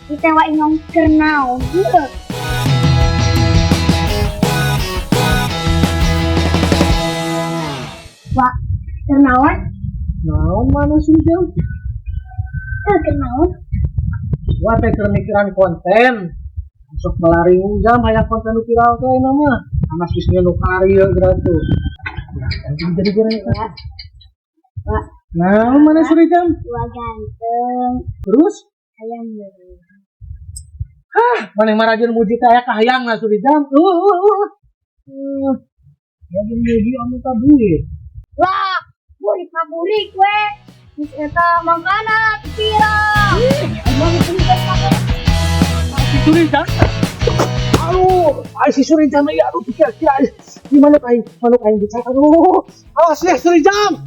Kita wa inyong keur naon heuh. Wa, keur naon? Naon mana sih jam? Heuh, keur naon? Wa teh keur mikiran konten. Sok melaringung jam hayang konten nu viral teh ayeuna mah. Anas geus nu karya gratis. Jadi goreng. Wa. Wa, Naon mana suri jam? wa ganteng. Terus Hayang meureun. ah, maneh mah rajin muji teh aya kahayang na suri jam. Ya muji anu ka duit. Lah, burik mah burik we. Geus eta mangkana viral. Emang itu geus make. Si suri jam. Aduh, ay si suri jam ya aduh pikir kira di mana aing manuk aing bisa aduh. Awas ya suri jam.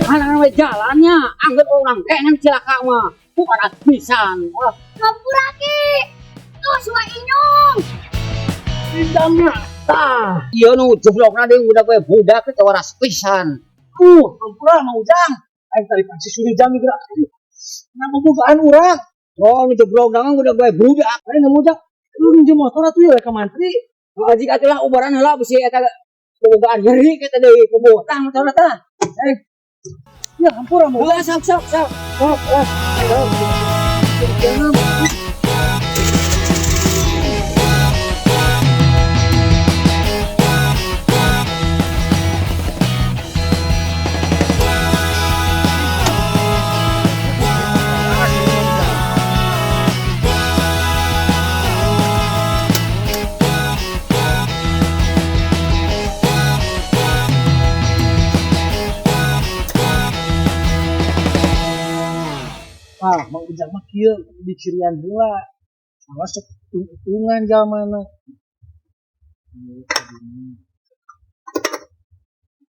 Anak we jalannya, angger orang teh nang cilaka mah. Bukan pisan. Ah, Hampura ki. Tos wa inyong. Jamnya. Tah. ieu nu jeblokna deui budak we budak teh waras pisan. Hampura Mang Ujang. Aing tadi si suri jam gerak. Nah, bobogaan urang. Oh, nu jeblokna mah budak we budak. Aing Mang Ujang. Lu minjem motor atuh ya ka mantri. Aji atuh lah ubaran heula bisi eta bobogaan nyeri kita deui bobotan motorna tah. Eh. Ya hampura Mang Heula sok sok sok. Sok, ah. Sok. Jangan. Ah, Mang Ujang mah kieu dicirian heula. Awas sok hitung-hitungan jalmana.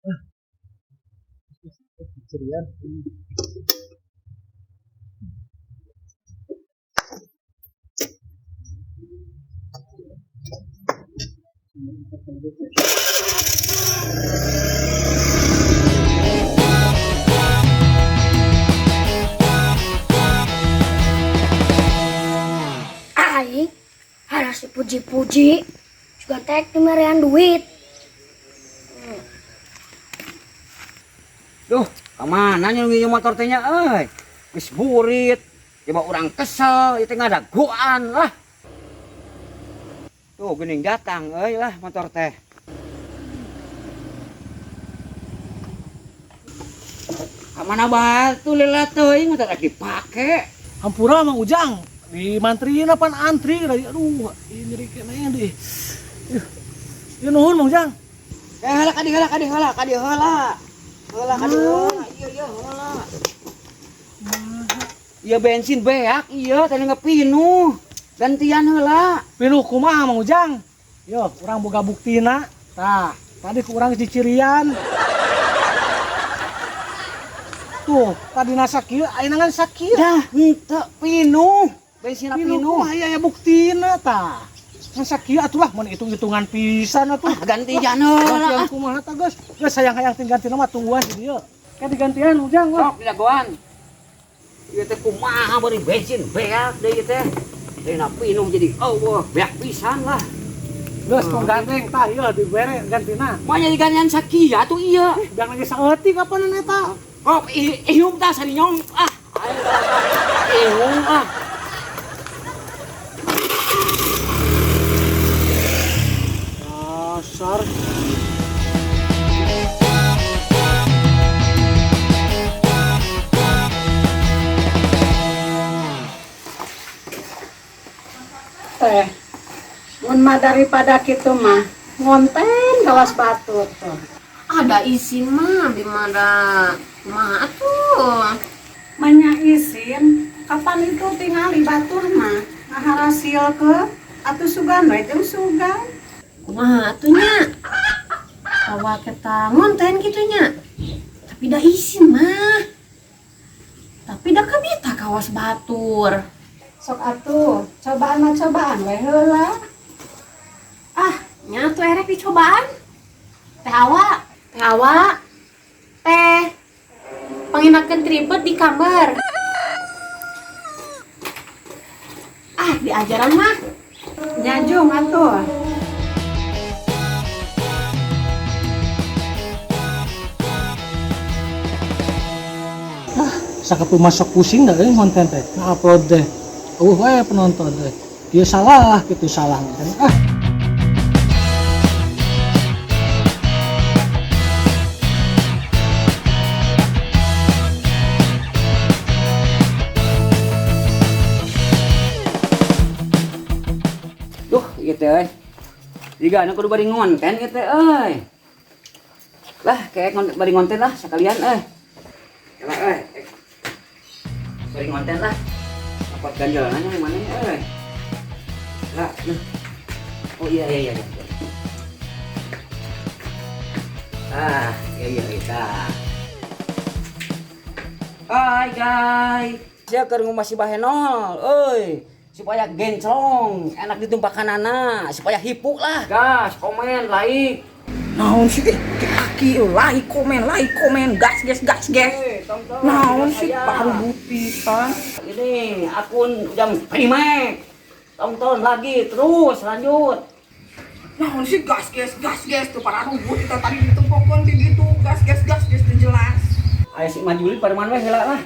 Ah, dicirian. Aing harus dipuji-puji juga tek dimerian duit. Duh, kemana nyelungi motor teh nya euy? Geus burit. Coba urang kesel, ieu teh ngadagoan lah. Tuh geuning datang euy lah motor teh. Kamana bae tuh lila teuing motor rek dipake. Hampura Mang Ujang. Di mantriin apaan antri tadi. Aduh, ini nyeri keneh deh. Ya nuhun Mang Ujang. Eh heula ka dieu heula ka dieu heula ka dieu heula. Heula ka dieu heula. Ieu ieu heula. Ieu bensin beak ieu tadi ngepinuh. Gantian heula. Pinuh kumaha Mang Ujang? Yo, urang boga buktina. Tah, tadi ku urang geus dicirian. Tuh, tadi nasa kieu, ayeuna ngan sakieu. Dah, henteu pinuh. Bensinna Pinuh pinuh. kumaha ya buktina tah. Ngan sakieu atuh lah mun hitung-hitungan pisan atuh. Ah, gantian heula. Gantian kumaha tah geus. Geus sayang-hayang ting gantina mah tungguan di dieu. Kayak digantian Ujang lah. Sok didagoan. Ieu teh kumaha bari bensin beak deui ieu teh. Dina pinuh jadi eueuh beak pisan lah. Geus tong gandeng tah ieu dibere gantina. Moal jadi gantian sakieu atuh ieu. Biang lagi saeutik kapan eta? Kok ihung tah sarinyong ah. Ihung ah. Dasar. Teh, mun mah daripada kitu mah ngonten gawas batur tuh. Ada izin mah di mana kumaha atuh. Manya izin, kapan itu tingali batur mah ngaharasil ke atuh sugan we jeung sugan. Kumaha atuh nya? Bawa kita ngonten kitu nya. Tapi da izin mah. Tapi da kabita kawas batur. Sok atuh, cobaan mah cobaan we heula. Ah, nya atuh erek dicobaan. Teh awa, teh awa. Teh. Panginakeun tripod di kamar. Ah, diajaran mah. Nyajung atuh. Sakapun masuk pusing dah konten teh upload deh we penonton teh dia salah gitu salah kan ah. Duh, ieu teh euy. Jiga anu kudu bari ngonten ieu teh euy. Lah, kayak bari ngonten lah sekalian euy. Lah euy. Bari ngonten lah. Dapat ganjalannya yang mana euy. Lah, nah. Oh iya iya iya. Ah, iya iya kita. Hai guys. Sia keur ngumas si Bahenol, euy. Supaya gencrong, enak ditumpakan anak, supaya hipuk lah. Gas, komen, like. Naon sih kaki like komen gas gas gas gas. Naon sih baru pisan. Ini akun jam primek. Tonton lagi terus lanjut. Naon sih gas gas gas gas tuh para rubut kita tadi ditempokon di gitu gas gas gas gas teu jelas. Aya si Majuli pada mana we heula lah.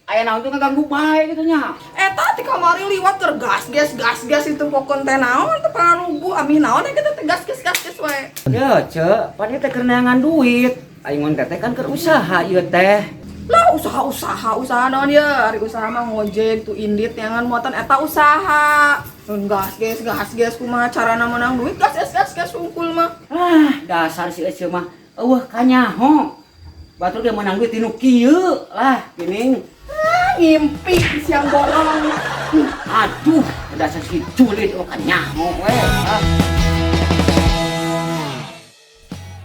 Aya naon tuh ngaganggu bae gitu nya. Eta ti kamari liwat keur gas gas gas gas ditempokon teh naon teh para rubuh amih naon kita teh gas gas gas gas we. Ya, Cek, pan ieu teh keur neangan duit. Aing ngonten teh kan keur usaha ieu teh. Lah usaha-usaha usaha naon ya ari usaha mah ngojek tuh indit nyangan muatan eta usaha. Nun gas gas gas gas kumaha carana menang duit gas gas gas gas unggul mah. Ah, dasar si Ece mah eueuh kanyaho. Batur ge menang duit tinu kieu lah geuning. Ah, ngimpi siang bolong. Aduh, dasar si Julid oh kanyaho we. Ah.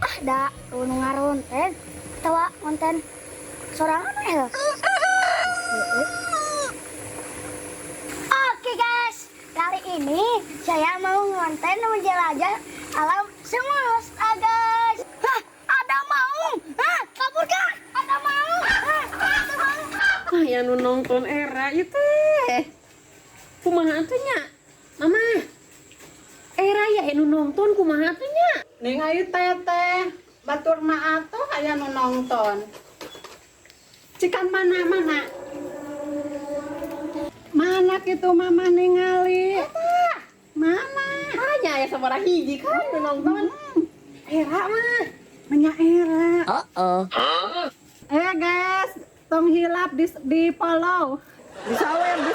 Ah, da nu ngaronten atawa konten sorangan we heuh. Oke guys, kali ini saya mau ngonten menjelajah alam semesta guys. Hah, ada maung. Hah, kabur kah? Ada maung. Hah, ada maung. Ah, ya nu nonton era ieu teh. Kumaha atuh nya? Mama. Era ya nu nonton kumaha atuh nya? Ningali teteh, batur mah atuh aya nu nonton. Cikan mana mana? Mana kitu mama ningali? Mana? Hanya aya sabaraha hiji kan nu nonton. Era mah. Menya era. Heeh. Eh guys, tong hilap di follow. Di sawer, di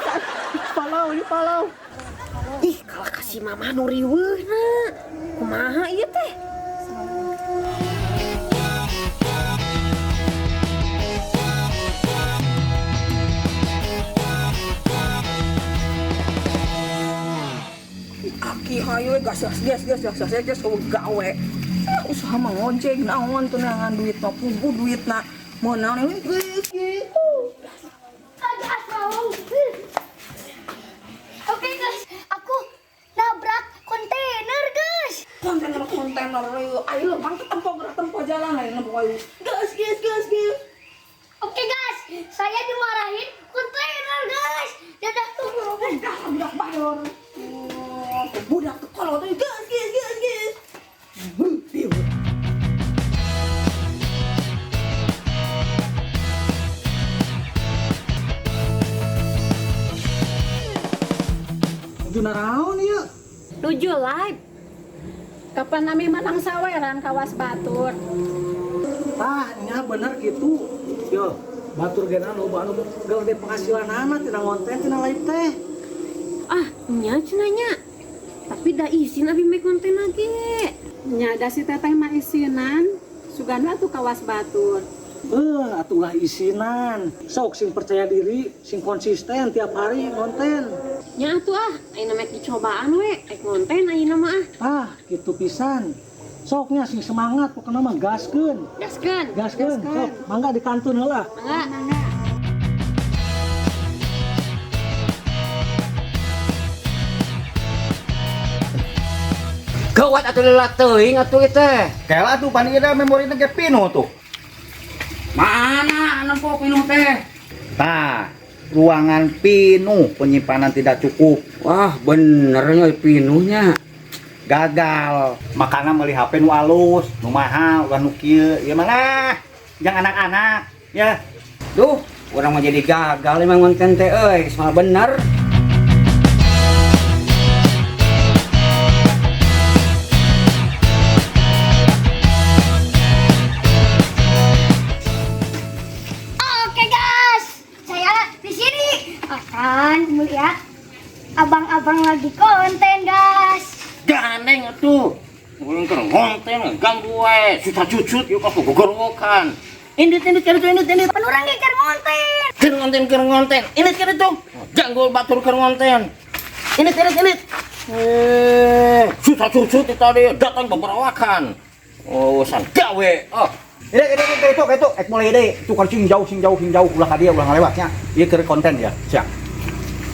follow, di follow. Ih, kalah kasih mama nu riweuhna. Kumaha ieu teh? Aki hayu gas gas gas gas gas gas gas eueuh gawe. Ah, usaha mah ngojek naon tuh neangan duit mah puguh duitna. Meunang geus gitu. Ada maung. Oke guys, aku nabrak kontainer guys. Kontainer kontainer ayo lempang ke tempo gerak tempo jalan lain nempo ayo. Gas gas gas gas. Oke guys, saya dimarahin kontainer guys. Dadah tunggu. Dah budak bayar. Budak tuh kalau tuh gas gas gas gas. Nuju naraon ieu? Nuju live. Kapan nami menang saweran kawas batur? Ah, nya bener gitu. Yo, batur ge loba anu gede penghasilanana tina ngonten tina live teh. Ah, nya cenah nya. Tapi da isin abi make konten lagi. Nya da si teteh mah isinan, sugan atuh kawas batur. Atulah isinan. Sok sing percaya diri, sing konsisten tiap hari konten. Nya atuh ah, ayeuna mah dicobaan we, ek konten ayeuna mah ah. Ah, gitu pisan. Soknya sing semangat pokoknya mah gaskeun. Gaskeun. Gaskeun, sok mangga dikantun heula. Mangga. Gawat atuh lelah teuing atuh ieu teh. Kela tuh paling ada memori ge pinuh tuh. Mana nempo pinuh teh. Tah, ruangan pinuh, penyimpanan tidak cukup. Wah, benernya pinuhnya. Gagal. Makana meuli HP nu alus, nu mahal, ulah nu kieu. Ieu mana? Yang anak-anak, ya. Duh, urang mah jadi gagal emang konten teh euy, geus malah bener. Oke guys, saya di sini akan melihat abang-abang lagi konten guys. Gandeng atuh. Ulun keur ngonten ganggu wae, susah cucut yuk aku gogorowokan. Indit indit kari tuh indit indit. Pan urang ge keur ngonten. Keur ngonten keur ngonten. Indit kari tuh. Ganggu batur keur ngonten. Indit indit indit. Eh, susah cucut itu tadi datang beberawakan. Oh, san gawe. Oh, Ini itu ek mulai deui. Tukar sing jauh sing jauh sing jauh ulah ka dieu ulah ngalewatnya. Ieu keur konten ya. Siap.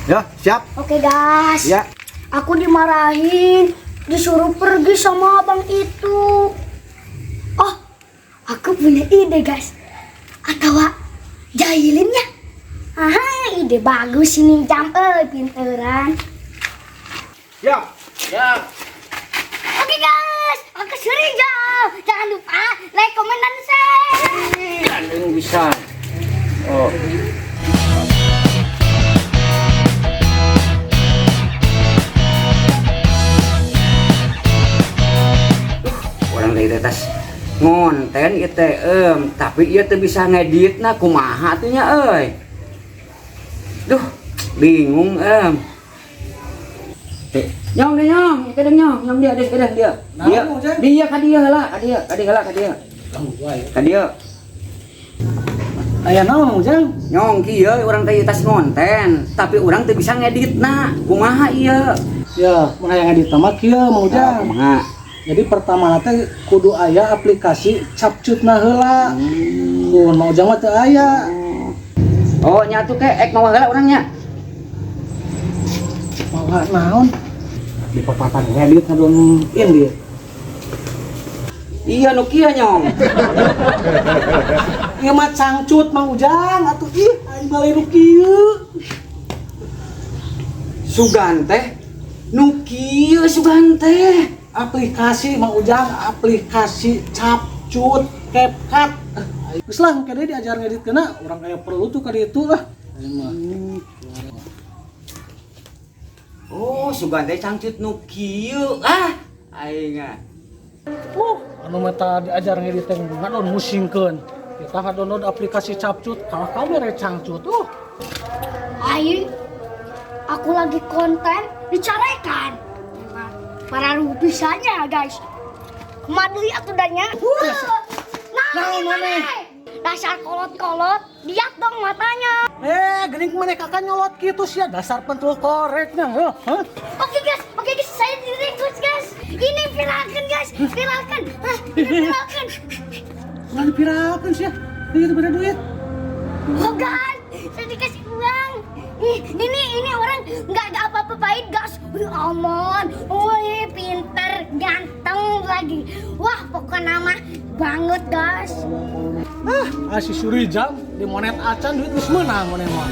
Ya, siap. Oke guys. Ya. Aku dimarahin, disuruh pergi sama abang itu. Oh, aku punya ide guys. Atau jahilinnya. Aha, ide bagus ini jam pinteran. Ya. Ya. Oke guys, aku Surya. Jangan lupa like, comment, dan share. Gandeng bisa. Oh. Orang dari atas ngonten ieu teh tapi ieu teu bisa ngeditna kumaha atuh nya euy. Duh, bingung Nyong deh nyong, kadang nyong, nyong dia deh kadang dia. Dia, dia ka dia heula, ka dia, ka dia heula ka dia. Ka dia. Aya naon Ujang? Nyong kieu urang teh tas ngonten, tapi urang teu bisa ngeditna. Kumaha ieu? Ya, mun hayang ngedit mah kieu Mang Ujang. Kumaha? Jadi pertama teh kudu aya aplikasi CapCut-na heula. Mun Mang Ujang mah teu aya. Oh, nyatu ke ek mawa heula urang nya. Mawa naon? Di papatan ngedit ngadon indit. Iya nu kieu nyong. Ieu mah cangcut Mang Ujang atuh ih aing bale nu kieu. Sugan teh nu kieu sugan teh. Aplikasi Mang Ujang, aplikasi CapCut, CapCut. Geus lah engke deui diajar ngedit keuna, urang aya perlu tuh ka ditu lah. Aing mah. Oh, sugan teh cangcut nu kieu ah. Aing ah. Anu mah diajar ngedit teh ngadon musingkeun. Kita ngadownload aplikasi CapCut, kalah kabeh cangcut. Aing, aku lagi konten dicarekan. Para bisanya guys. Kumaduli atuh danya. Nah, maneh? Dasar kolot-kolot, lihat dong matanya. Geuning maneh kakak nyolot kitu sia dasar pentul koreknya, heuh. Hah? Oke guys, saya diringkus guys. Ini viralkan guys, viralkan. Hah, ini viralkan. Ulah dipiralkeun sia. Ieu teh bere duit. Oh guys, saya dikasih uang. Ini orang nggak ada apa-apa pahit guys. Wih, aman. Wih, pinter, ganteng lagi. Wah, pokoknya nama banget guys. Ah, si Surijam di monet acan duit geus meunang maneh mah.